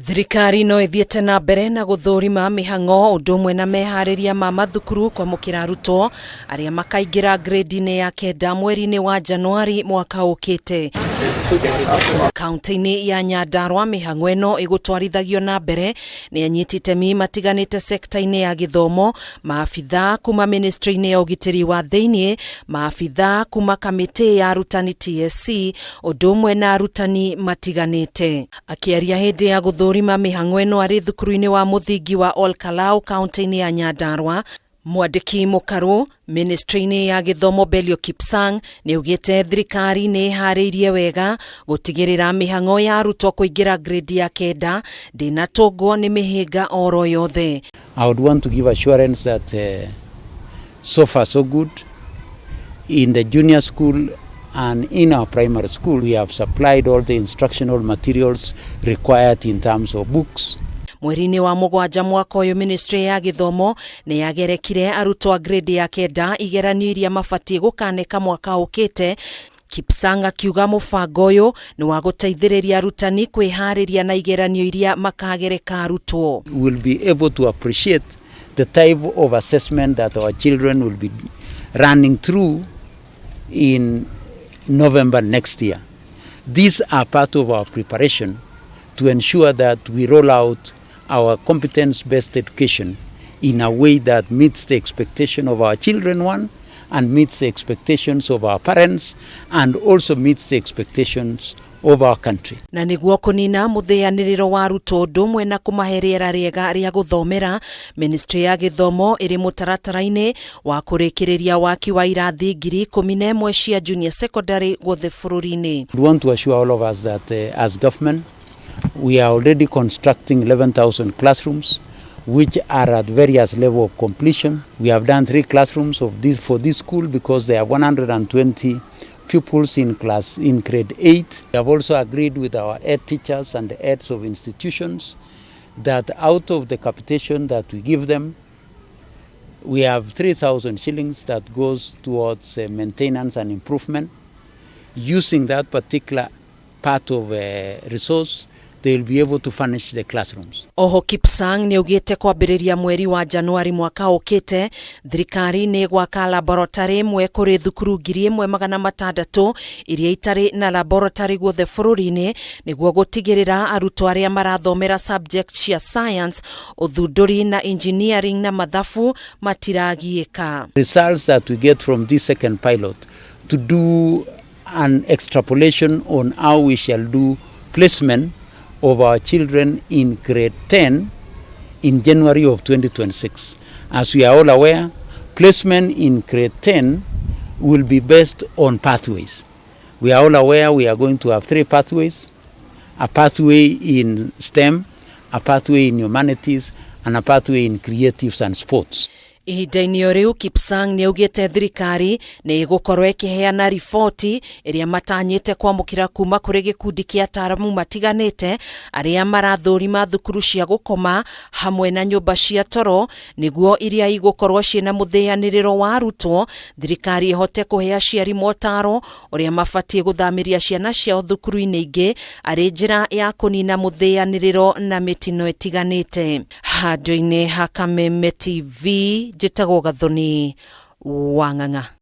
Thirikari no ĩthiĩte na mbere na gũthũrima mĩhang'o ũndũ ũmwe na meharĩria ma mathukuru kwamũkĩra arutwo arĩa makaingĩra grade-inĩ ya kenda mweri-inĩ wa Januari mwaka ũkĩte. Kaunti-inĩ ya Nyandarua mĩhang'o ĩno ĩgũtwarithagio na mbere nĩ anyiti itemi matiganĩte sekta-inĩ ya gĩthomo, maabithaa kuma ministry-inĩ ya ũgitĩri wa thĩinĩ, maabithaa kuma kamĩtĩ ya arutani TSC, ũndũ ũmwe na arutani matiganĩte. Akĩaria hĩndĩ ya gũthũrima mĩhang'o ĩno arĩ thukuru-inĩ wa mũthingi wa Olkalau kaunti-inĩ ya Nyandarua, Mwandĩki mũkarũ ministry-inĩ ya gĩthomo Belio Kipsang nĩ augĩte thirikari nĩ ĩharĩirie wega gũtigĩrĩra mĩhang'o ya arutwo kũingĩra grade ya kenda ndĩnatũngwo nĩ mĩhĩnga oro yothe. I would want to give assurance that so far so good. In the junior school and in our primary school, we have supplied all the instructional materials required in terms of books. Mweri-inĩ wa mũgwanja mwaka ũyũ, ministry ya gĩthomo nĩ yagerekire arutwo a grade ya kenda igeranio iria mabatiĩ gũkaneka mwaka ũkĩte. Kipsang akiuga mũbango ũyũ nĩ wa gũteithĩrĩria arutani kwĩharĩria na igeranio iria makagereka arutwo. Will be able to appreciate the type of assessment that our children will be running through in November next year. These are part of our preparation to ensure that we roll out our competence-based education in a way that meets the expectation of our children, one, and meets the expectations of our parents, and also meets the expectations of our country. Na nĩguo kũnina mũthĩanĩrĩro wa arutwo ũndũ ũmwe na kũmahe rĩera rĩega rĩa gũthomera, ministry ya gĩthomo ĩrĩ mũtaratara-inĩ wa kũrĩkĩrĩria waki wa irathi 11,000 cia junior secondary guothe bũrũri-inĩ. We want to assure all of us that as government, we are already constructing 11,000 classrooms, which are at various level of completion. We have done three classrooms of this for this school because there are 120 pupils in class in grade 8. We have also agreed with our head teachers and the heads of institutions that out of the capitation that we give them, we have 3,000 shillings that goes towards maintenance and improvement. Using that particular part of resource, they will be able to furnish the classrooms. Oho Kipsang nĩ augĩte kwambĩrĩria mweri wa Januari mwaka ũkĩte, thirikari nĩ gwaka laboratory ĩmwe kũrĩ thukuru 1600 iria itarĩ na laboratory guothe bũrũri-inĩ, nĩguo gũtigĩrĩra arutwo arĩa marathomera subject cia science, ũthundũri na engineering na mathabu matiragiĩka. Results that we get from this second pilot, to do an extrapolation on how we shall do placement of our children in grade 10 in January of 2026. As we are all aware, placement in grade 10 will be based on pathways. We are all aware we are going to have three pathways: a pathway in STEM, a pathway in humanities, and a pathway in creatives and sports. Ihinda-inĩ o rĩu, Kipsang nĩ augĩte thirikari nĩ ĩgũkorwo ĩkĩheana riboti ĩrĩa matanyĩte kwamũkĩra kuma kũrĩ gĩkundi kĩa ataaramu matiganĩte arĩa marathũrima thukuru cia gũkoma hamwe na nyũmba cia toro, nĩguo iria igũkorwo ciĩna mũthĩanĩrĩro wa arutwo, thirikari ĩhote kũhe aciari motaro ũrĩa mabatiĩ gũthamĩria ciana ciao thukuru-inĩ ingĩ arĩ njĩra ya kũnina mũthĩanĩrĩro na mĩtino ĩtiganĩte. Handũ-inĩ ha Kameme TV, njĩtagwo Gathoni Wang'ang'a.